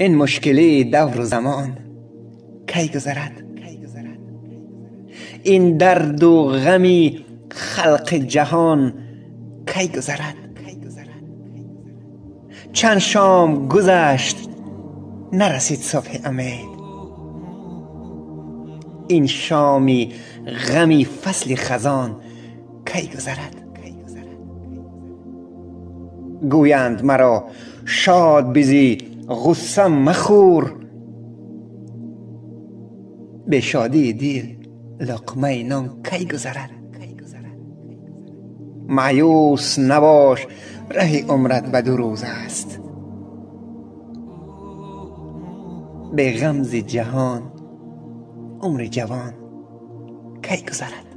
Ин мушкили давру замон кай гузарад? Ин дарду ғами халқи ҷаҳон кай гузарад? Чанд шом гузашт, нарасид субҳи умед. Ин шоми ғами фасли хазон кай гузарад? Гӯянд маро шод бизӣ, ғусса махӯр, бешодии дил луқмаи нон кай гузарад? Маъюс набош, раҳи умрат ба ду рӯз аст. Беғамзи ҷаҳон умри ҷавон кай гузарад?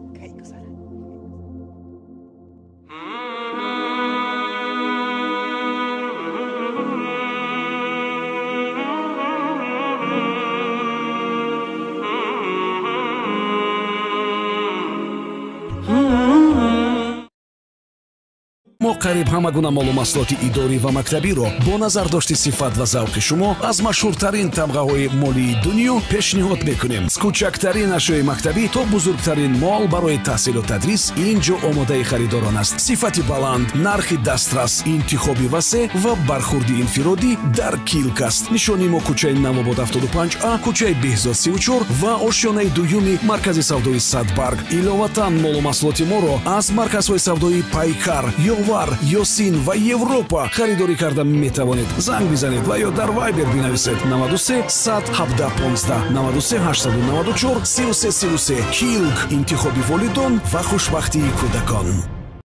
Мо қариб ҳама гуна молу маҳсулоти идорӣ ва мактабиро бо назардошти сифат ва завқи шумо аз машҳуртарин тамғаҳои молии дунё пешниҳод мекунем. Аз кӯчактарин ашёи мактабӣ то бузургтарин мол барои таҳсилу тадрис ин ҷо омодаи харидорон аст. Сифати баланд, нархи дастрас, интихоби васеъ ва бархурди инфиродӣ дар Килк аст. Нишони мо кӯчаи Навобод 75А, кӯчаи Беҳзод 34 ва ошёнаи дуюми маркази савдои Садбарг. Иловатан молу маҳсулоти моро аз марказҳои савдои Пайкар, Ёвар, Ёсин ва Европа харидорӣ карда метавонед. Занг бизанед ва ё дар Вайбер бинависед 93 117 15 93 894 33 33. Килк, интихоби волидон ва хушбахтии кӯдакон.